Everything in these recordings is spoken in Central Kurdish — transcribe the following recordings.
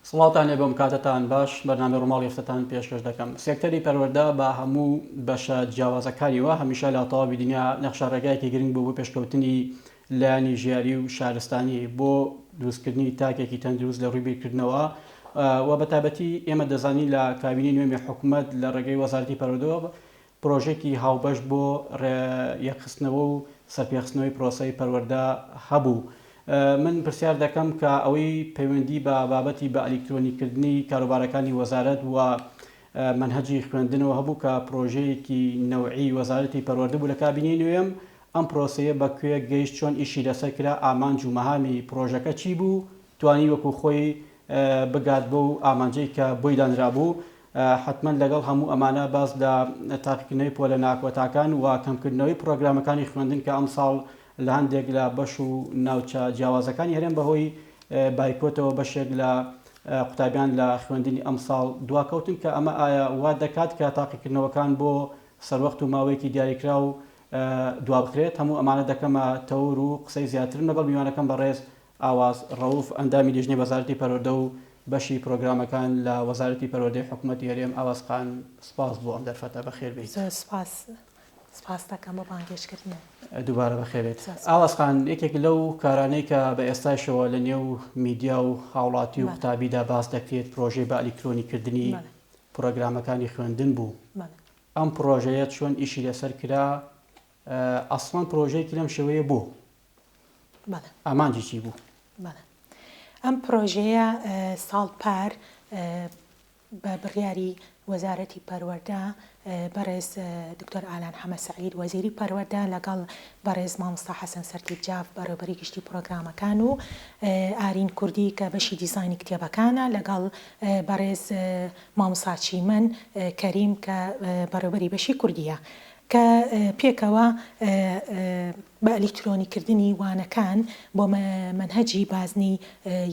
سڵاوتان لێ بم کاتتان باش بەرنامەی ڕووماڵی هەفتەتان پێشکەش دەکەم سێکتەری پەروەردە بە هەموو بەشە جیاوازەکانیوە هەمیشە لە تەواوی دنیا نەخشە ڕێگایەکی گرنگ بوو بۆ پێشکەوتنی لایەنی ژیاری و شارستانی بۆ دروستکردنی تاکێکی تەندروست لە ڕووی بیرکردنەوە و بە تایبەتی ئێمە دەزانین لە کابینەی نوێمی حکومەت لە ڕێگەی وەزارەتی پەروەردەوە پرۆژەیەکی هاوبەش بۆ یەکخستنەوە و سەرپێخستنەوەی پرۆسەی پەروەردە هەبوو. من پرسیار دەکەم کە ئەوەی پەیوەندی بە بابەتی بە ئەلیکترۆنیکردنی کاروبارەکانی وەزارەت و مەنهەجی خوێندنەوە هەبوو کە پرۆژەیەکی نەوعی وەزارەتی پەروەردە بوو لە کابینەی نوێم، ئەم پرۆسەیە بە کوێ گەیشت چۆن ئیشی لەسەر کرا ئامانج و مەهامی پرۆژەکە چی بوو توانی وەکو خۆی بگات بەو ئامانجەی کە بۆی دانرابوو؟ حەتمەن لەگەڵ هەموو ئەمانە باس لە تاقیکردنەوەی پۆلە ناکۆتاکان و کەمکردنەوەی پڕۆگرامەکانی خوێندن کە ئەمساڵ لە هەندێک لە بەش و ناوچە جیاوازەکانی هەرێم بەهۆی بایکۆتەوە بەشێک لە قوتابیان لە خوێندنی ئەمساڵ دواکەوتن کە ئەمە ئایا وا دەکات کە تاقیکردنەوەکان بۆ سەروەخت و ماوەیەکی دیاریکراو دوابخرێت هەموو ئەمانە دەکەمە تەور و قسەی زیاترم لەگەڵ میوانەکەم بەڕێز ئاواز ڕەوف، ئەندامی لیژنەی وەزارەتی پەروەردە و بەشی پرۆگرامەکان لە وەزارەتی پەروەردەی حکومەتی هەرێم، ئاواز خان سپاس بۆ ئەم دەرفەتە، بەخێر بێیت. زۆر سپاس، سپاست دەکەم بۆ بانگهێشتکردنت. دووبارە بەخێر بێیت. ئاواز خان، یەکێک لەو کارانەی کە بە ئێستایشەوە لە نێو میدیا و هاوڵاتی و قوتابیدا باس دەکرێت، پرۆژەی بە ئەلیکترۆنیکردنی پرۆگرامەکانی خوێندن بوو. ئەم پرۆژەیە چۆن ئیشی لەسەر کرا؟ ئەسڵەن پرۆژەیەکی لەم شێوەیە بۆ؟ بەڵێ. ئامانجی چی بوو؟ بەڵێ. ئەم پرۆژەیە ساڵ پار بە بڕیاری وەزارەتی پەروەردە بەڕێز دکتۆر ئالان حەمە سەعید وەزیری پەروەردە لەگەڵ بەڕێز مامۆستا حەسەن سەرتیپ جاف بەڕێوبەری گشتی پرۆگرامەکان و ئارین کوردی کە بەشی دیزاینی کتێبەکانە لەگەڵ بەڕێز مامۆستا چیمەن کەریم کە بەڕێوبەری بەشی کوردیە کە پێکەوە بە ئەلیکترۆنیکردنی وانەکان بۆ مەنهەجی بازنەی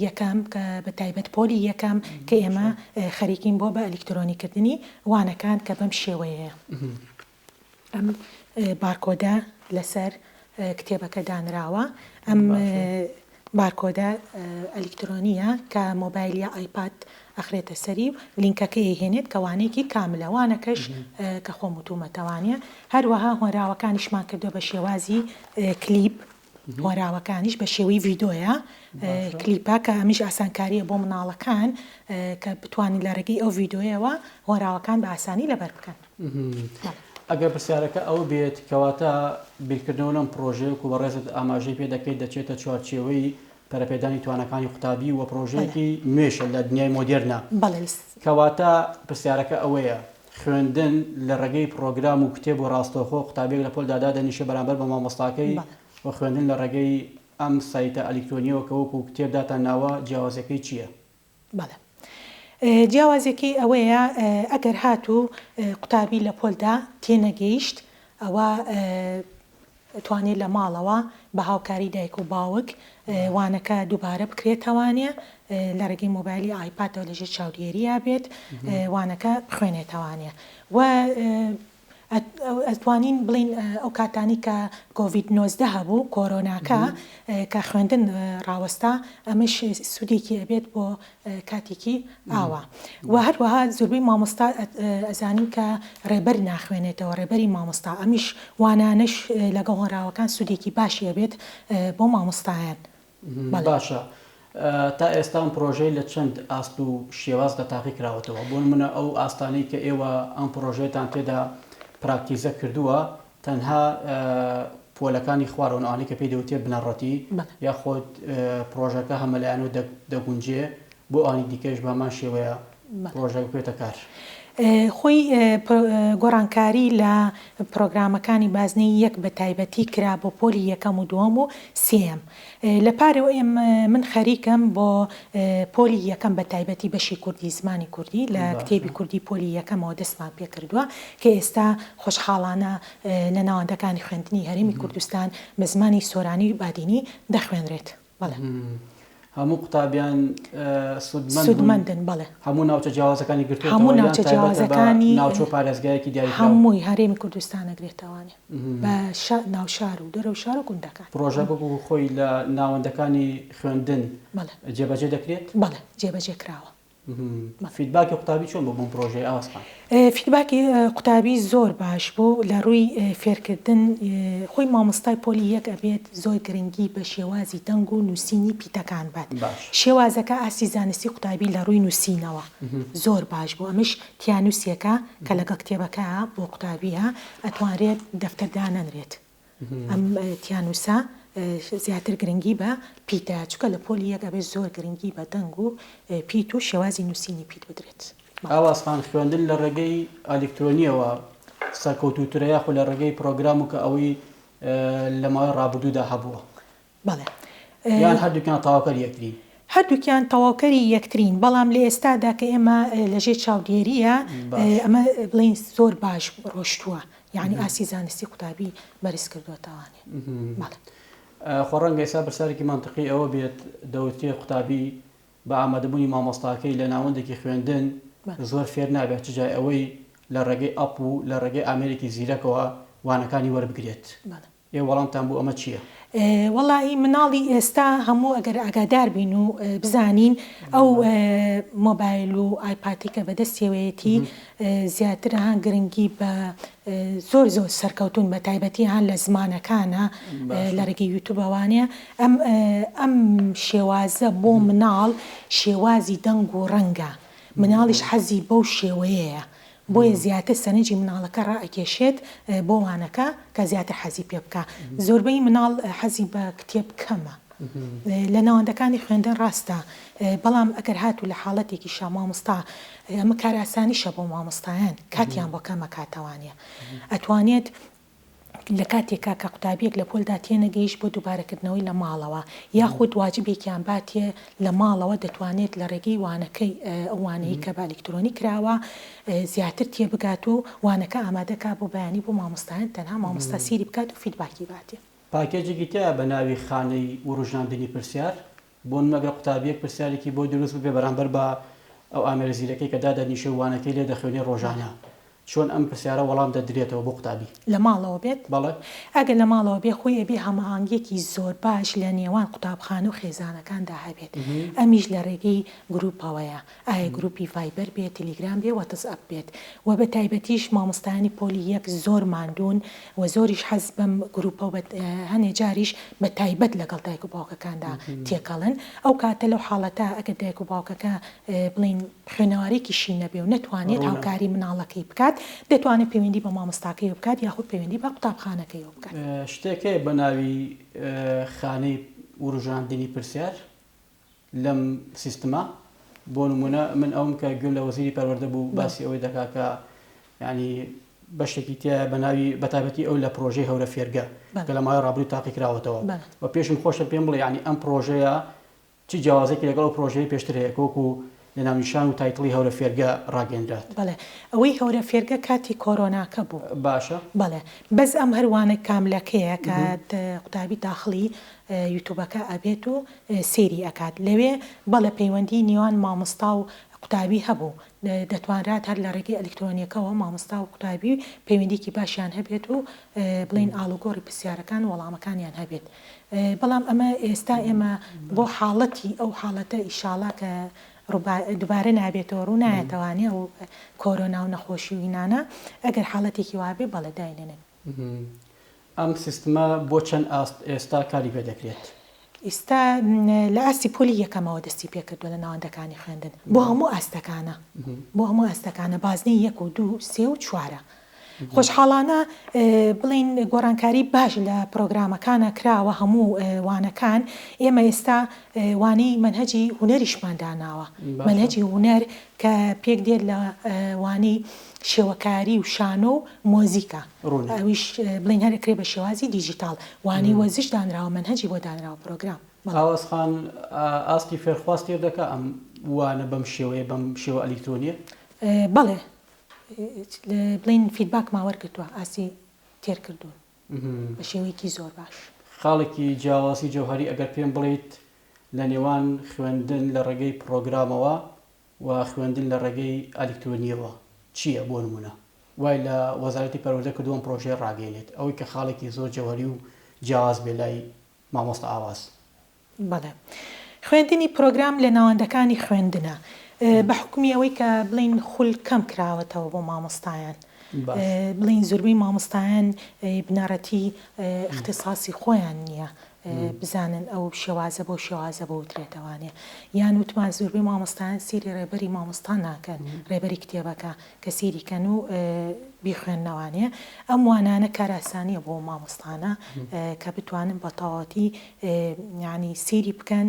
یەکەم کە بە تایبەت پۆلی یەکەم کە ئێمە خەریکین بۆ بە ئەلیکترۆنیکردنی وانەکان کە بەم شێوەیەیە. ئەم بارکۆدە لەسەر کتێبەکە دانراوە. ئەم بارکۆدە ئەلیکترۆنییە کە مۆبایل یا ئایپاد ئەخرێتە سەری و لینکەکەی ئەیهێنێت کە وانەیەکی کاملە وانەکەش کە خۆم وتومەتەوانە هەروەها هۆنراوەکانیشمان کردوە بە شێوازی کلیپ هۆنراوەکانیش بە شێوەی ڤیدۆیە کلیپە کە ئەمیش ئاسانکاریە بۆ مناڵەکان کە بتوانین لە ڕێگەی ئەو ڤیدۆیەوە هۆنراوەکان بە ئاسانی لەبەر بکەن. ئەگەر پرسیارەکە ئەوە بێت کەواتە بیرکردنەوە لەم پڕۆژەیە وەکو بەڕێزت ئاماژەی پێ دەکەیت دەچێتە چوارچێوەی پەرەپێدانی تواناکانی قوتابی و پڕۆژەیەکی نوێشە لە دنیای مۆدێرنە کەواتە پرسیارەکە ئەوەیە خوێندن لە ڕێگەی پڕۆگرام و کتێب و ڕاستەوخۆ قوتابیەک لە پۆلدا دادەنیشێ بەرامبەر بە مامۆستاکەی و خوێندن لە ڕێگەی ئەم سایتە ئەلیکترۆنیەوە کە وەکو کتێب داتان ناوە جیاوازیەکەی چییە؟ بەڵێ. جیاوازیەکەی ئەوەیە ئەگەر هاتوو قوتابی لە پۆلدا تێنەگەیشت ئەوا توانێت لە ماڵەوە بە هاوکاری دایک و باوک وانەکە دووبارە بکرێتەوانێ لە ڕێگەی مۆبایلی ئایپادەوە لەژێر چاودێرییا بێت وانەکە بخوێنێتەوانێ و ئەتوانین بڵێین ئەو کاتانەی کە کۆڤید 19 هەبوو کۆرۆناکە کە خوێندن ڕاوەستا ئەمەش سوودێکی ئەبێت بۆ کاتێکی ئاوا و هەروەها زۆربەی مامۆستا ئەزانین کە ڕێبەر ناخوێنێتەوە ڕێبەری مامۆستا ئەمیش وانانەش لەگەڵ هۆنراوەکان سوودێکی باشی ئەبێت بۆ مامۆستایان. باشە تا ئێستا ئەم پرۆژەیە لە چەند ئاست و شێوازدا تاقی کراوەتەوە؟ بۆ نمونە ئەو ئاستانەی کە ئێوە ئەم پرۆژەیەتان تێدا پراکتیزە کردووە تەنها پۆلەکانی خوارەوەن ئەوانەی کە پێی دەوترێت بنەڕەتی یاخود پرۆژەکە هەمەلایەنە و دەگونجێ بۆ ئەوانی دیکەش بە هەمان شێوەیە پرۆژەکە بکەوێتە کار؟ خۆی گۆڕانکاری لە پرۆگرامەکانی بازنەی یەک بە تایبەتی کرا بۆ پۆلی یەکەم و دووەم و سێیەم. لە پارەوە من خەریکم بۆ پۆلی یەکەم بە تایبەتی بەشی کوردی زمانی کوردی لە کتێبی کوردی پۆلی یەکەمەوە دەستمان پێکردووە کە ئێستا خۆشحاڵانە لە ناوەندەکانی خوێندنی هەرێمی کوردستان بە زمانی سۆرانی و بادینی دەخوێنرێت. بەڵێ. هەموو قوتابیان سوودمەند بوون؟ سوودمەندن بەڵێ. هەموو ناوچە جیاوازەکانی گرتووەتەوە هەموو یان ناوچە تایبەتە بە جیاوازەکانی ناوچە و پارێزگایەکی دیاریکراو؟ هەمووی هەرێمی کوردستان ئەگرێتەوانێ بە شا ناوشار و دەرەو شار و گوندەکان. پڕۆژەکە وەکو خۆی لە ناوەندەکانی خوێندن بەڵێ. جێبەجێ دەکرێت؟ بەڵێ جێبەجێ کراوە. feedback ی قوتابی چۆن بوو بۆم پرۆژەیە ئاواز خان؟ feedback ی قوتابی زۆر باش بوو لە ڕووی فێرکردن خۆی مامۆستای پۆلی یەک ئەبێت زۆر گرنگی بە شێوازی دەنگ و نووسینی پیتەکان بات شێوازەکە ئاستی زانستی قوتابی لە ڕووی نووسینەوە زۆر باش بوو ئەمش تیانووسێکە کە لەگەڵ کتێبەکە بۆ قوتابیە ئەتوانرێت دەفتەر دانەنرێت ئەم تیانووسە زیاتر گرنگی بە پیتە چونکە لە پۆلی یەک ئەبێت زۆر گرنگی بە دەنگ و پیت و شێوازی نووسینی پیت بدرێت. ئاواز خان خوێندن لە ڕێگەی ئەلیکترۆنیەوە سەرکەوتووترە یاخود لە ڕێگەی پرۆگرام و کە ئەوەی لە ماوەی ڕابردوودا هەبووە؟ بەڵێ. یان هەردووکیان تەواوکەری یەکترین؟ هەردووکیان تەواوکەری یەکترین، بەڵام لە ئێستادا کە ئێمە لەژێر چاودێرییە ئەمە بڵێین زۆر باش ڕۆشتووە، یانی ئاستی زانستی قوتابی بەرز کردووەتەوانێ. بەڵێ. خۆ ڕەنگە ئێستا پرسیارێکی مەنتقی ئەوە بێت دەوترێ قوتابی بە ئامادەبوونی مامۆستاکەی لە ناوەندێکی خوێندن زۆر فێر نابێت چ جای ئەوەی لە ڕێگەی ئەپ و لە ڕێگەی ئامێرێکی زیرەکەوە وانەکانی وەربگرێت. ئێ وەڵامتان بۆ ئەمە چییە؟ وەڵاهی مناڵی ئێستا هەموو ئەگەر ئاگادار بین و بزانین ئەو مۆبایل و ئایپاتی کە بەدەستیەوەیەتی زیاتر ها گرنگی بە زۆر زۆر سەرکەوتون بە تایبەتی ها لە زمانەکانە لە ڕێگەی یوتوبەوانە ئەم ئەم شێوازە بۆ مناڵ شێوازی دەنگ و ڕەنگە مناڵیش حەزی بەو شێوەیەیە بۆیە زیاتر سەرنجی مناڵەکە ڕائەکێشێت بۆ وانەکە کە زیاتر حەزی پێ بکا. زۆربەی مناڵ حەزی بە کتێب کەمە لە ناوەندەکانی خوێندن ڕاستە بەڵام ئەگەر هاتوو لە حاڵەتێکیشا مامۆستا ئەمە کارئاسانیشە بۆ مامۆستایان کاتیان بۆ کەم ئەکاتەوانیە ئەتوانێت لە کاتێکا کە قوتابیەک لە پۆلدا تێنەگەیشت بۆ دووبارەکردنەوەی لە ماڵەوە یاخود واجبێکیان باتێ لە ماڵەوە دەتوانێت لە ڕێگەی وانەکەی ئەو وانەی کە بە ئەلیکترۆنی کراوە زیاتر تێبگات و وانەکە ئامادەکا بۆ بەیانی بۆ مامۆستایان تەنها مامۆستا سەیری بکات و feedback ی باتێ. پاکێجێکی تیایە بە ناوی خانەی وروژاندنی پرسیار، بۆ نمونە گەر قوتابیەک پرسیارێکی بۆ دروست ببێ بەرامبەر بە ئەو ئامێرە زیرەکەی کە دادەنیشێ و وانەکەی لێ دەخوێنێ ڕۆژانە چۆن ئەم پرسیارە وەڵام دەدرێتەوە بۆ قوتابی؟ لە ماڵەوە بێت؟ بەڵێ. ئەگەر لە ماڵەوە بێ خۆی ئەبێ هەماهەنگیەکی زۆر باش لە نێوان قوتابخانە و خێزانەکاندا هەبێت ئەمیش لە ڕێگەی گروپەوەیە ئایا گروپی ڤایبەر بێت، تلیگرام بێ، وەتس ئەپ بێت و بە تایبەتیش مامۆستایانی پۆلی یەک زۆر ماندوون و زۆریش حەز بەم گروپە و هەنێ جاریش بە تایبەت لەگەڵ دایک و باوکەکاندا تێکەڵن ئەو کاتە لەو حاڵەتە ئەگەر دایک و باوکەکە بڵێین خوێنەوارێکیشی نەبێ و نەتوانێت هاوکاری مناڵەکەی بکات دەتوانێت پەیوەندی بە مامۆستاکەیەوە بکات یاخود پەیوەندی بە قوتابخانەکەیەوە بکات. شتێک هەیە بە ناوی خانەی وروژاندنی پرسیار؟ لەم سیستمە بۆ نمونە من ئەوم کە گوێم لە وەزیری پەروەردە بوو باسی ئەوەی دەکا کە یعنی بەشێکی تایە بە ناوی بەتایبەتی ئەو لە پرۆژەی هەورە فێرگە کە لە ماوەی ڕابردوو تاقی کراوەتەوە و پێشم خۆشە پێم بڵێ یعنی ئەم پرۆژەیە چی جیاوازێکی لەگەڵ ئەو پرۆژەیە پێشتر هەیە کە وەکو لە ناونیشان و title ی هەورە فێرگە ڕاگەیەنرات. بەڵێ ئەوەی هەورە فێرگە کاتی کۆرۆناکە بوو. باشە. بەڵێ بەس ئەم هەر وانە کاملەکەیە کە قوتابی داخڵی یوتوبەکە ئەبێت و سەیری ئەکات لەوێ بەڵێ پەیوەندی نێوان مامۆستا و قوتابی هەبوو دەتوانرات هەر لە ڕێگەی ئەلیکترۆنیەکەوە مامۆستا و قوتابی پەیوەندیەکی باشیان هەبێت و بڵێین ئاڵوگۆڕی پرسیارەکان و وەڵامەکانیان هەبێت بەڵام ئەمە ئێستا ئێمە بۆ حاڵەتی ئەو حاڵەتە ئیشاڵا کە دوبارە نابێتەوە ڕوو نایەتەوانێ ئەو کۆرۆنا و نەخۆشی و ئینانە ئەگەر حاڵەتێکی وابێ بەڵێ داینێنن. ئەم سیستمە بۆ چەند ئاست ئێستا کاری پێ دەکرێت؟ ئیستا لە ئاستی پۆلی یەکەمەوە دەستی پێکردووە لە ناوەندەکانی خوێندن بۆ هەموو ئاستەکانە بۆ هەموو ئاستەکانە بازنەی یەک و دوو سێ و چوارە خۆشحاڵانە بڵێین گۆڕانکاری باش لە پرۆگرامەکانە کراوە هەموو وانەکان ئێمە ئێستا وانەی مەنهەجی هونەریشمان داناوە مەنهەجی هونەر کە پێک دێت لە وانەی شێوەکاری و شانۆ و مۆزیکە ئەویش بڵێین هەر ئەکرێ بە شێوازی دیجیتاڵ وانەی وەرزش دانراوە مەنهەجی بۆ دانراوە پرۆگرام. ئاواز خان ئاستی فێرخواز تێر دەکا ئەم وانە بەم شێوەیە بەم شێوە ئەلیکترۆنیە؟ بەڵێ بڵێین feedback مان وەرگرتووە ئاستی تێر کردوون بە شێوەیەکی زۆر باش. خاڵێکی جیاوازی جەوهەری ئەگەر پێم بڵێیت لە نێوان خوێندن لە ڕێگەی پڕۆگرامەوە و خوێندن لە ڕێگەی ئەلیکترۆنییەوە چییە؟ بۆ نموونە وای لە وەزارەتی پەروەردە کردووە ئەم پڕۆژەیە ڕاگەیەنێت، ئەوەی کە خاڵێکی زۆر جەوهەری و جیاواز بێت لای مامۆستا ئاواز. بەڵێ. خوێندنی پرۆگرام لە ناوەندەکانی خوێندنە. بە حوکمی ئەوەی کە بڵێین خول کەم کراوەتەوە بۆ مامۆستایان بڵێین زوربەی مامۆستایان بنەڕەتی ئیختیساسی خۆیان نییە بزانن ئەو شێوازە بەو شێوازە بوترێتەوانێ یان وتمان زوربەی مامۆستایان سەیری ڕێبەری مامۆستا ناکەن ڕێبەری کتێبەکە کە سەیری کەن و بیخوێننەوانێ ئەم وانانە کارئاسانیە بۆ مامۆستانە کە بتوانن بە تەواوەتی یانی سەیری بکەن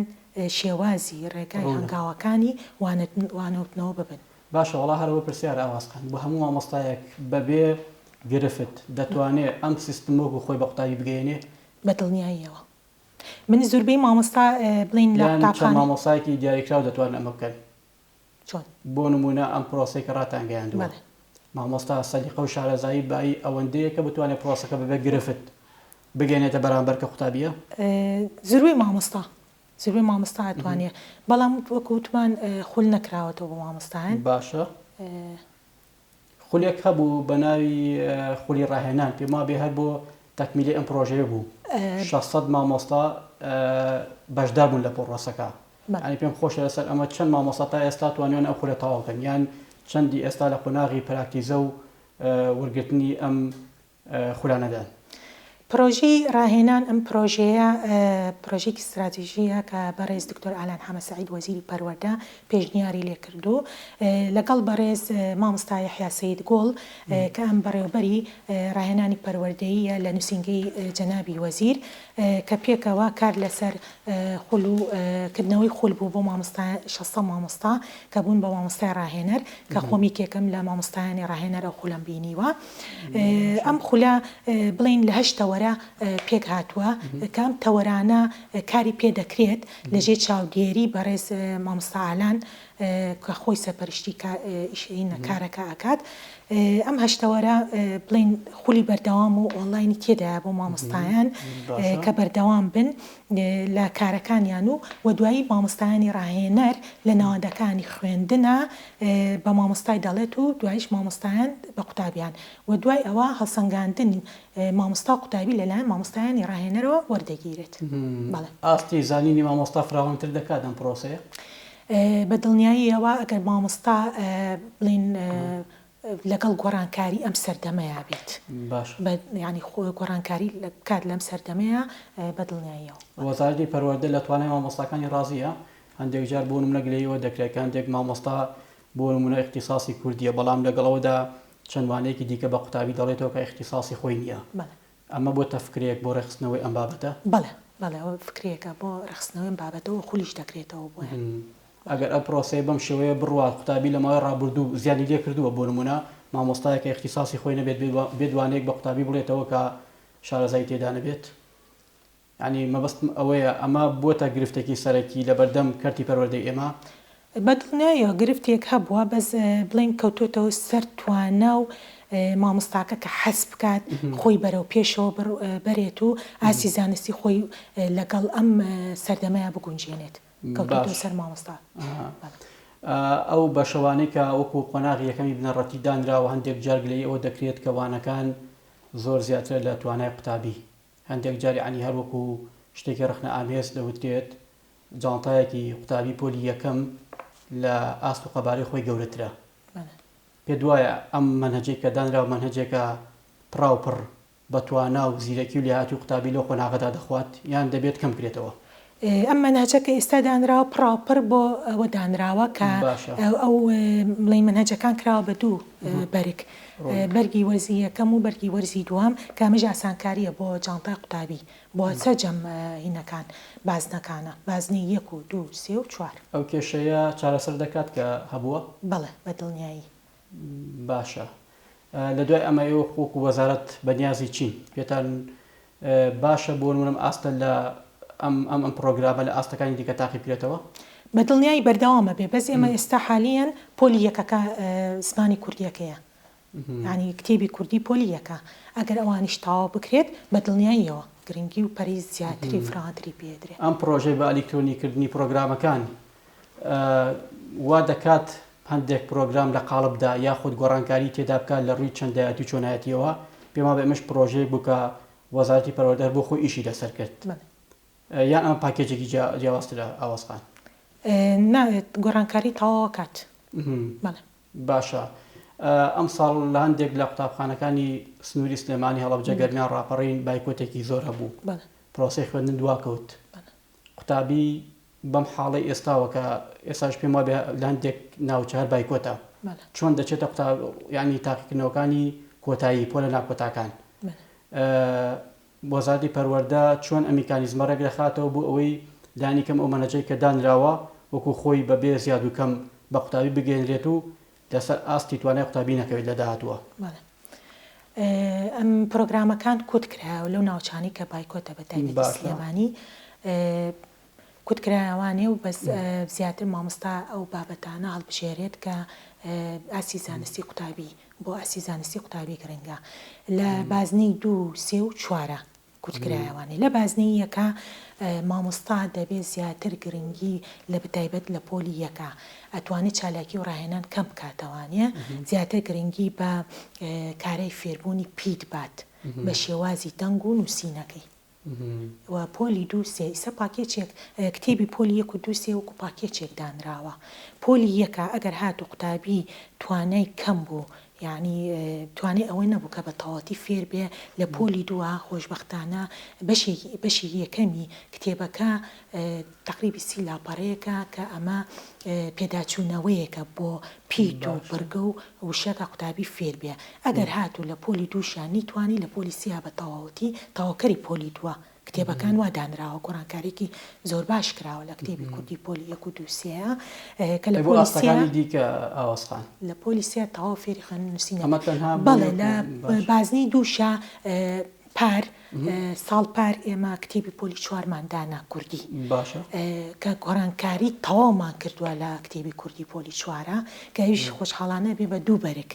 شێوازی ڕێگای هەنگاوەکانی وانەوتنەوە ببن. باشە وەڵا هەر ئەوە پرسیارە ئاواز خان بۆ هەموو مامۆستایەک بەبێ گرفت دەتوانێ ئەم سیستمە وەکو خۆی بە قوتابی بگەیەنێ؟ بە دڵنیاییەوە من زوربەی مامۆستا بڵێین لە یان چەند قوتابخانەی. مامۆستایەکی دیاریکراو دەتوانن ئەمە بکەن؟ چۆن؟ بۆ نموونە ئەم پرۆسەی کە ڕاتانگەیاندووە بەڵێ. مامۆستا سەلیقە و شارەزایی بایی ئەوەندەیە کە بتوانێ پرۆسەکە بەبێ گرفت بگەیەنێتە بەرامبەر کە قوتابییە؟ زوربەی مامۆستا زوربەی مامۆستا ئەتوانێ بەڵام وەکو وتمان خول نەکراوەتەوە بۆ مامۆستایان. باشە خولێک هەبوو بە ناوی خولی ڕاهێنان پێم وابێ هەر بۆ تەکمیلەی ئەم پڕۆژەیە بوو 600 مامۆستا بەشدار بوون لە پڕۆسەکە یانی پێم خۆشە لەسەر ئەمە چەند مامۆستا تا ئێستا توانیان ئەو خولە تەواو کەن یان چەندی ئێستا لە قۆناغی پراکتیزە و وەرگرتنی ئەم خولانەدان. پرۆژەی ڕاهێنان، ئەم پرۆژەیە پرۆژەیەکی ستراتیژییە کە بەڕێز دکتۆر ئالان حەمە سەعید وەزیری پەروەردە پێشنیاری لێکردو لەگەڵ بەڕێز مامۆستا یەحیا سەید گوڵ کە ئەم بەڕێوبەری ڕاهێنانی پەروەردەییە لە نوسینگەی جەنابی وەزیر کە پێکەوە کار لەسەر خول و کردنەوەی خول بوو بۆ مامۆستا 600 مامۆستا کە بوون بە مامۆستای ڕاهێنەر کە خۆم یەکێکم لە مامۆستایانی ڕاهێنەر ئەو خولەم بینیوە. ئەم خولە بڵێین لە هەشت تەوەرە پێک هاتووە کە ئەم تەوەرانە کاری پێ دەکرێت لە ژێر چاودێری بەڕێز مامۆستا ئالان کە خۆی سەرپەرشتی کارەکە ئەکات. ئەم هەشت تەوەرە بڵێین خولی بەردەوام و ئۆنلاینی تێدایە بۆ مامۆستایان کە بەردەوام بن لە کارەکانیان و وە دوایی مامۆستایانی ڕاهێنەر لە ناوەندەکانی خوێندنا بە مامۆستای دەڵێت و دوایش مامۆستایان بە قوتابیان و دوای ئەوە هەڵسەنگاندن مامۆستا و قوتابی لەلایەن مامۆستایانی ڕاهێنەرەوە وەردەگیرێت. بەڵێ. ئاستی زانینی مامۆستا فراوانتر دەکات ئەم پرۆسەیە؟ بە دڵنیاییەوە ئەگەر مامۆستا بڵێین لەگەڵ گۆڕانکاری ئەم سەردەمەیا بێت. باشە. بە یانی گۆڕانکاری بکات لەم سەردەمەیا بە دڵنیاییەوە. وەزارەتی پەروەردە لە توانای مامۆستاکانی ڕازییە؟ هەندێک جار بۆ نمونە گلەیی ئەوە دەکرێت کە هەندێک مامۆستا بۆ نمونە ئیختیساسی کوردییە بەڵام لەگەڵ ئەوەدا چەند وانەیەکی دیکە بە قوتابی دەڵێتەوە کە ئیختیساسی خۆی نییە. بەڵێ. ئەمە بۆتە فکرەیەک بۆ ڕێکخستنەوەی ئەم بابەتە؟ بەڵێ بەڵێ ئەوە فکرەیەکە بۆ ڕێکخستنەوەی ئەم بابەتە و خولیش دەکرێتەوە بۆیان. ئەگەر ئەو پرۆسەیە بەم شێوەیە بڕوات قوتابی لە ماوەی ڕابردوو زیانی لێ کردووە بۆ نموونە مامۆستایەک کە ئیختیساسی خۆی نەبێت بێت وانەیەک بە قوتابی بڵێتەوە کە شارەزایی تێدا نەبێت یانی مەبەستم ئەوەیە ئەمە بۆتە گرفتێکی سەرەکی لەبەردەم کەرتی پەروەردەی ئێمە؟ بە دڵنیایەوە گرفتێک هەبووە بەس بڵێین کەوتۆتەوە سەر توانا و مامۆستاکە کە حەز بکات خۆی بەرەو پێشەوە بەرێت و ئاستی زانستی خۆی لەگەڵ ئەم سەردەمەیا بگونجێنێت کەوتۆتەوە باش سەر مامۆستا. بەڵێ. ئەو بەشەوانەی کە وەکو قۆناغی یەکەمی بنەڕەتی دانراوە هەندێک جار گلەیی ئەوە دەکرێت کە وانەکان زۆر زیاترە لە توانای قوتابی هەندێک جار یەعنی هەر وەکو شتێکی ڕەخنە ئامێز دەوترێت جانتایەکی قوتابی پۆلی یەکەم لە ئاست و قەبارەی خۆی گەورەترە. پێت وایە ئەم مەنهەجەی کە دانراوە مەنهەجێکە پڕاوپڕ بە توانا و زیرەکی و لێهاتووی قوتابی لەو قۆناغەدا دەخوات یان دەبێت کەم بکرێتەوە؟ ئەم مەنهەجە کە ئێستا دانراوە پڕاوپڕ بۆ ئەوە دانراوە کە ئەو بڵێین مەنهەجەکان کراوە بە دوو بەرگ بەرگی وەرزی یەکەم و بەرگی وەرزی دووەم کە ئەمەش ئاسانکارییە بۆ جانتای قوتابی بۆ سەرجەم هینەکان بازنەکانە بازنەی یەک و دوو و سێ و چوار. ئەو کێشەیە چارەسەر دەکات کە هەبووە؟ بەڵێ بە دڵنیایی. باشە لە دوای ئەمە ئێوە وەکو وەزارەت بەنیازی چین؟ پێتان باشە بۆ نمونە ئەم ئاستە لە ئەم ئەم ئەم پڕۆگرامە لە ئاستەکانی دیکە تاقی بکرێتەوە؟ بە دڵنیایی بەردەوام ئەبێ بەس ئێمە ئێستا حالیەن پۆلی یەکەکە زمانی کوردیەکەیە یانی کتێبی کوردی پۆلی یەکە ئەگەر ئەوانیش تەواو بکرێت بە دڵنیاییەوە گرنگی و پەرەی زیاتری و فراوانتری پێ ئەدرێ. ئەم پڕۆژەی بە ئەلیکترۆنی کردنی پڕۆگرامەکان وا دەکات هەندێک پرۆگرام لە قاڵبدا یاخود گۆڕانکاری تێدا بکات لە ڕووی چەندایەتی و چۆنایەتیەوە، پێم وابێ ئەمەش پرۆژەیەک بوو کە وەزارەتی پەروەردە هەر بۆ خۆی ئیشی لەسەر کرد. یان ئەمە پاکێجێکی جیاوازترە ئاواز خان؟ نا گۆڕانکاری تەواو ئەکات بەڵێ. باشە ئەمساڵ لە هەندێک لە قوتابخانەکانی سنووری سلێمانی هەڵەبجە گەرمیان ڕاپەڕین بایکۆتێکی زۆر هەبوو پرۆسەی خوێندن دواکەوت قوتابی بەم حاڵەی ئێستاوە کە ئێستاش پێم وابێ لە هەندێک ناوچە هەر بایکۆتە چۆن دەچێتە قوتاب ینی تاقیکردنەوەکانی کۆتایی پۆلە ناکۆتاکان وەزارەتی پەروەردە چۆن ئەم میکانیزمە ڕێکدەخاتەوە بۆ ئەوەی لانی کەم ئەو مەنهەجەی کە دانراوە وەکو خۆی بە بێ زیاد و کەم بە قوتابی بگەیەنرێت و لەسەر ئاستی توانای قوتابی نەکەوێت لە داهاتووە؟ بەڵێ ئەم پرۆگرامەکان کوت کرایەوە لەو ناوچانەی کە بایکۆتە بە تایبەتی سلێمانی کوت کرایەوانێ و بەس زیاتر مامۆستا ئەو بابەتانە هەڵبژێرێت کە ئاستی زانستی قوتابی بۆ ئاستی زانستی قوتابی گرنگە لە بازنەی دوو سێ و چوارە کوت کرایەوانێ لە بازنەی یەکە مامۆستا دەبێت زیاتر گرنگی لە بتایبەت لە پۆلی یەکە ئەتوانێت چالاکی و ڕاهێنان کەم بکاتەوانێ زیاتر گرنگی بە کارای فێربوونی پیت بات بە شێوازی دەنگ و نووسینەکەی. و پۆلی دوو سێ ئیسە پاکێچێک کتێبی پۆلی یەک و دوو سێ وەکو پاکێچێک دانراوە پۆلی یەکە ئەگەر هاتوو قوتابی توانای کەم بوو یانی توانای ئەوەی نەبوو کە بە تەواوەتی فێر بێ لە پۆلی دووە خۆشبەختانە بەشێکی بەشی یەکەمی کتێبەکە تەقریبی سی لاپەڕەیەکە کە ئەمە پێداچوونەوەیەکە بۆ پیت و بڕگە و وشە کە قوتابی فێر بێ ئەگەر هاتوو لە پۆلی دووشیا نەیتوانی لە پۆلی سێیا بە تەواوەتی تەواوکەری پۆلی دووە کتێبەکان وا دانراوە گۆڕانکاریەکی زۆر باش کراوە لە کتێبی کوردی پۆلی یەک و دوو سێیا کە لە ئەی بۆ پۆلی سێیا ئاستەکانی دیکە ئاواز خان؟ لە پۆلی سێیا تەواو فێری خوێندن و نووسین ئەمە دەبێ تەنها بۆ بەڵێ یەک لە و باشە. بازنەی دووشیا پار ساڵ پار ئێمە کتێبی پۆلی چوارمان دانا کوردی باشە. کە گۆڕانکاری تەواومان کردووە لە کتێبی کوردی پۆلی چوارە کە ئەویش خۆشحاڵانە بێ بە دوو بەرگ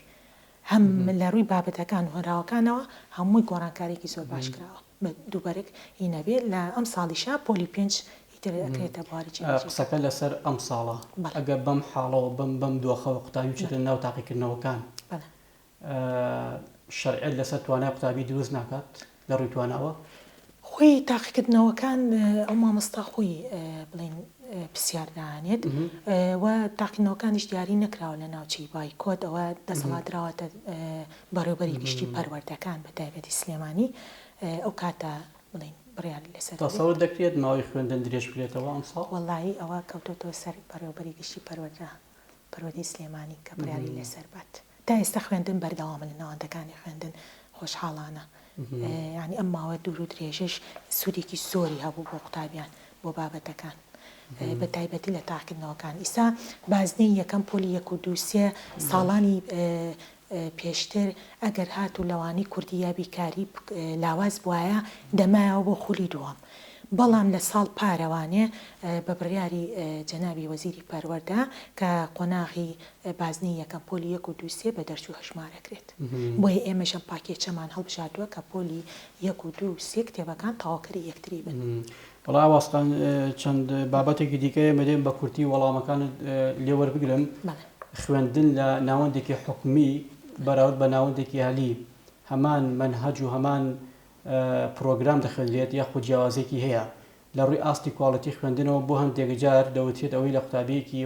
هەم لە ڕووی بابەتەکان و هۆنراوەکانەوە هەمووی گۆڕانکاریەکی زۆر باش کراوە بە دوو بەرگ ی نەبێ لە ئەم ساڵیشا پۆلی پێنج ئیتر ئەکرێتە بواری جێبەجێ قسەکە لەسەر ئەمساڵە بەڵێ. ئەگەر بەم حاڵەوە بەم بەم دۆخەوە قوتابی بچێتە ناو تاقیکردنەوەکان بەڵێ. شەرعیەت لەسەر توانای قوتابی دروست ناکات لە ڕووی تواناوە؟ خۆی تاقیکردنەوەکان ئەو مامۆستا خۆی بڵێین پرسیار دانێت و تاقیکردنەوەکانیش دیاری نەکراوە لە ناوچەی بایکۆت ئەوە دەسەڵات دراوەتە بەڕێوبەری گشتی پەروەردەکان بە تایبەتی سلێمانی ئەو کاتە بڵێین بڕیاری لەسەر دەبێت. تەسەور دەکرێت ماوەی خوێندن درێژ بکرێتەوە ئەمساڵ؟ وەڵاهی ئەوە کەوتۆتەوە سەر بەڕێوبەری گشتی پەروەردە پەروەردەی سلێمانی کە بڕیاری لەسەر بات. تا ئێستا خوێندن بەردەوامە لە ناوەندەکانی خوێندن خۆشحاڵانە یانی ئەم ماوە دوور و درێژەش سوودێکی زۆری هەبوو بۆ قوتابیان بۆ بابەتەکان بە تایبەتی لە تاقیکردنەوەکان ئیسا بازنەی یەکەم پۆلی یەک و دوو سێ ساڵانی پێشتر ئەگەر هاتوو لەوانەی کوردی یا بیکاری لاواز بوایە دەمایەوە بۆ خولی دووەم بەڵام لە ساڵ پارەوانێ بە بڕیاری جەنابی وەزیری پەروەردە کە قۆناغی بازنەی یەکەم پۆلی یەک و دوو سێ بە دەرچوو هەژمارەکرێت بۆیە ئێمەش ئەم پاکێچەمان هەڵبژاردووە کە پۆلی یەک و دوو سێ کتێبەکان تەواوکەری یەکتری بن. وەڵا ئاواز خان چەند بابەتێکی دیکە ئێمە دێن بە کورتی وەڵامەکانت لێ وەربگرم. خوێندن لە ناوەندێکی حکومی بەراورد بە ناوەندێکی ئەهلی هەمان مەنهەج و هەمان پرۆگرام دەخوێندرێت یاخود جیاوازیەکی هەیە لە ڕووی ئاستی کواڵیتی خوێندنەوە بۆ هەندێک جار دەوترێت ئەوەی لە قوتابیەکی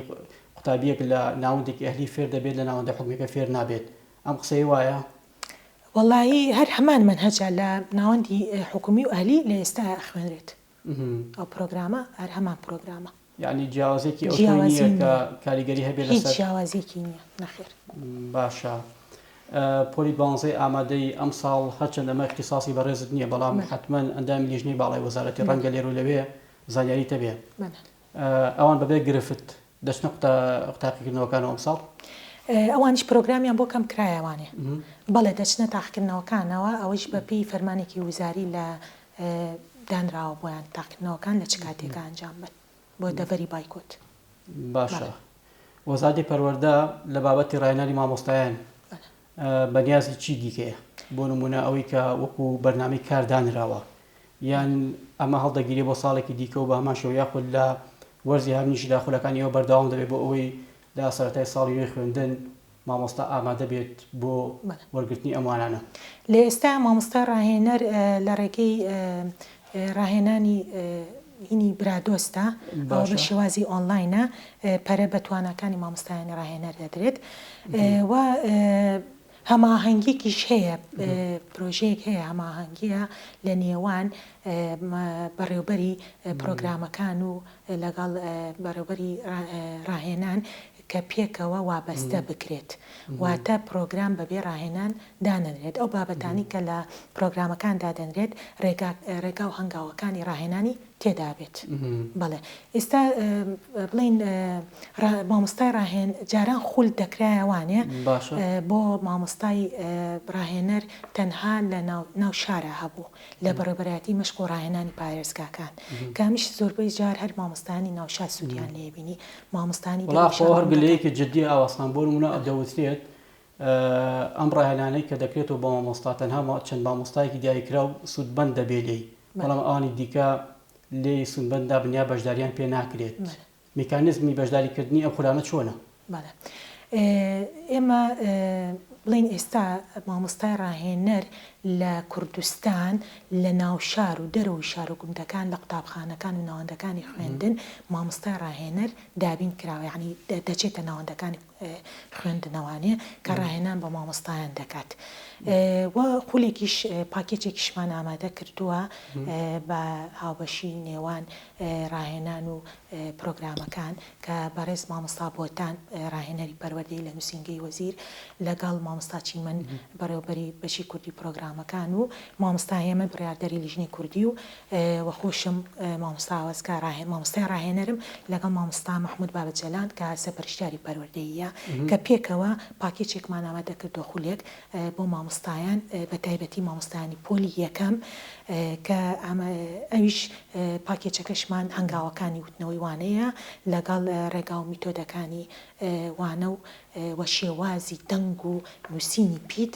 قوتابیەک لە ناوەندێکی ئەهلی فێر دەبێت لە ناوەندە حکومیەکە فێر نابێت ئەم قسەیە وایە؟ وەڵایی هەر هەمان مەنهەجە لە ناوەندی حکومی و ئەهلی لە ئێستایا ئەخوێنرێت ئەو پرۆگرامە هەر هەمان پرۆگرامە. یانی جیاوازیەکی ئەوتۆی جیاوازی نییە کە نییە کاریگەری هەبێت هیچ لەسەر جیاوازیەکی نییە نەخێر. باشە پۆلی دوانزەی ئامادەی ئەمساڵ هەرچەند ئەمە ئیختیساسی بەڕێزت نییە بەڵام بەلێ. حەتمەن ئەندامی لیژنەی باڵای وەزارەتی بەلێ. ڕەنگە لێرو لەوێ زانیاریت هەبێ بەلێ. ئەوان بەبێ گرفت دەچنە تاقیکردنەوەکانەوە ئەمساڵ؟ ئەوانیش پرۆگرامیان بۆ کەم کرایەوانێ بەڵێ دەچنە تاقیکردنەوەکانەوە ئەوەیش بە پێی فەرمانێکی وزاری لە دانراوە بۆیان تاقیکردنەوەکان لە چ کاتێکا ئەنجام بن بۆ دەڤەری بایکۆت. باشە وەزارەتی پەروەردە لە بابەتی ڕاهێنانی مامۆستایان بەنیازی چی دیکەیە؟ بۆ نموونە ئەوەی کە وەکو بەرنامەی کار دانراوە یان ئەمە هەڵدەگیرێ بۆ ساڵێکی دیکە و بە هەمان شێوە یاخود لە وەرزی هاوینیشدا خولەکانی ئێوە بەردەوام دەبێت بۆ ئەوەی لە سەرەتای ساڵی نوێی خوێندن مامۆستا ئامادە بێت بۆ وەرگرتنی ئەم وانانە؟ لە ئێستا مامۆستای ڕاهێنەر لە ڕێگەی ڕاهێنانی. هینی برادۆستە ئەوە بە شێوازی ئۆنلاینە پەرە بە تواناکانی مامۆستایانی ڕاهێنەر دەدرێت و هەماهەنگیەکیش هەیە پرۆژەیەک هەیە هەماهەنگیە لە نێوان بەڕێوبەری پرۆگرامەکان و لەگەڵ بەڕێوبەری ڕاهێنان کە پێکەوە وابەستە بکرێت واتە پرۆگرام بەبێ ڕاهێنان دانەنرێت ئەو بابەتانەی کە لە پرۆگرامەکان دادەنرێت ڕێگا ڕێگا و هەنگاوەکانی ڕاهێنانی تێدابێت بەڵێ ئێستا بڵێین مامۆستای ڕاهێن جاران خول دەکرایە وانێ بۆ مامۆستای ڕاهێنەر تەنها لە ناو شارا هەبوو لە بەڕێوبەرایەتی مەشق و ڕاهێنانی پارێزگاکان کە ئەمیش زۆربەی جار هەر مامۆستایانی ناوشار سوودیان لێ بینی مامۆستانی وڵا خۆ هەر گلەیەکی جدی ئاواسان بۆ نمونە دەوترێت ئەم ڕاهێنانەی کە دەکرێتەوە بۆ مامۆستا تەنها چەند مامۆستایەکی دیاریکراو سوودمەند دەبێت لێی بەڵام ئەوانی دیکە لێی سوودمەند نابن یا بەشداریان پێ ناکرێت. میکانیزمی بەشداریکردنی ئەم خولانە چۆنە؟ بەڵێ ئێمە بڵێین ئێستا مامۆستای ڕاهێنەر لە کوردستان لە ناوشار و دەرەوەی شار و گوندەکان لە قوتابخانەکان و ناوەندەکانی خوێندن مامۆستای ڕاهێنەر دابین کراوە یانی دەچێتە ناوەندەکانی خوێندنەوانێ کە ڕاهێنان بە مامۆستایان دەکات و خولێکیش پاکێجێکیشمان ئامادە کردووە بە هاوبەشی نێوان ڕاهێنان و پرۆگرامەکان کە بەڕێز مامۆستا بۆتان ڕاهێنەری پەروەردەیی لە نووسینگەی وەزیر لەگەڵ مامۆستا چیمەن بەڕێوەبەری بەشی کوردی پرۆگرامەکان و مامۆستا هێمن بڕیاردەری لیژنەی کوردی و وە خۆشم مامۆستا ئاواز کە مامۆستای ڕاهێنەرم لەگەڵ مامۆستا مەحمود بابە جەلان کە سەرپەرشتیاری پەروەردەییە کە پێکەوە پاکێچێکمان ئامادە کردووە خولێک بۆ مامۆستایان بە تایبەتی مامۆستایانی پۆلی یەکەم کە ئەویش پاکێچەکەشمان هەنگاوەکانی وتنەوەی وانەیە لەگەڵ ڕێگا و میتۆدەکانی وانە و وە شێوازی دەنگ و نووسینی پیت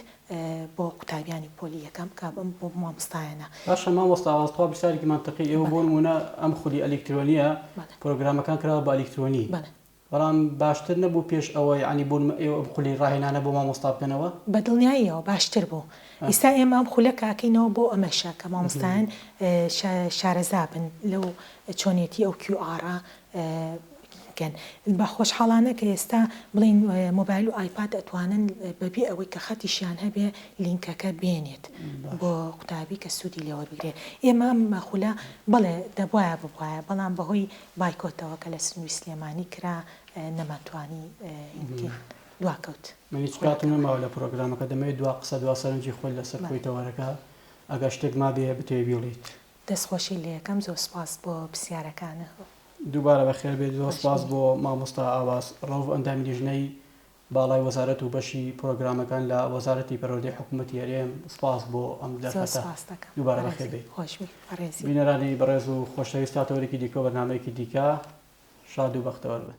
بۆ قوتابیانی پۆلی یەکەم کە بۆ مامۆستایانە. باشە مامۆستا ئاواز تخوا پرسیارێکی مەنتقی ئێوە بۆ نموونە ئەم خولی ئەلیکترۆنیە پرۆگرامەکان کراوە بە ئەلیکترۆنی بەڵام باشتر نەبوو پێش ئەوە یانی بۆ نموونە ئێوە ئەم خولی ڕاهێنانە بۆ مامۆستا بکەنەوە؟ بە دڵنیاییەوە باشتر بوو ئیستا ئێمە ئەم خولە کە ئەکەینەوە بۆ ئەمەشە کە مامۆستایان شارەزا بن لەو چۆنێتی ئەو کیو ئاڕە بکەن. بە خۆشحاڵانە کە ئێستا بڵێین مۆبایل و ئایپاد ئەتوانن بەبێ ئەوەی کە خەتیشیان هەبێ لینکەکە بێنێت بۆ قوتابی کە سوودی لێ وەربگرێ. ئێمە ئەم خولە بەڵێ دەبوایە ببوایە بەڵام بەهۆی بایکۆتەوە کە لە سنووری سلێمانی کرا نەمانتوانی هین بکەین دواکەوت من هیچ کاتم خولەکەمان. نەماوە لە پرۆگرامەکە دەمەوێت دوا قسە دوا سەرنجی خۆت لەسەر بەڵێ. کۆی تەوەرەکە ئەگەر شتێک مابێ بتەوێ بیڵێیت. دەستخۆشی لێکەم زۆر سوپاس بۆ پرسیارەکانت. دووبارە بەخێر بێیت زۆر خۆش سوپاس بی. بۆ مامۆستا ئاواز ڕەوف ئەندامی لیژنەی باڵای وەزارەت و بەشی پرۆگرامەکان لە وەزارەتی پەروەردەی حکوومەتی هەرێم سوپاس بۆ ئەم زۆر دەرفەتە سوپاست دەکەم دووبارە بەخێر بەڕێزی بێیت. خۆش بی بەڕێزی. بینەرانی بەڕێز و خۆشەویست تا تەوەرێکی دیکە و بەرنامەیەکی دیکە شاد و بەختەوەر بن.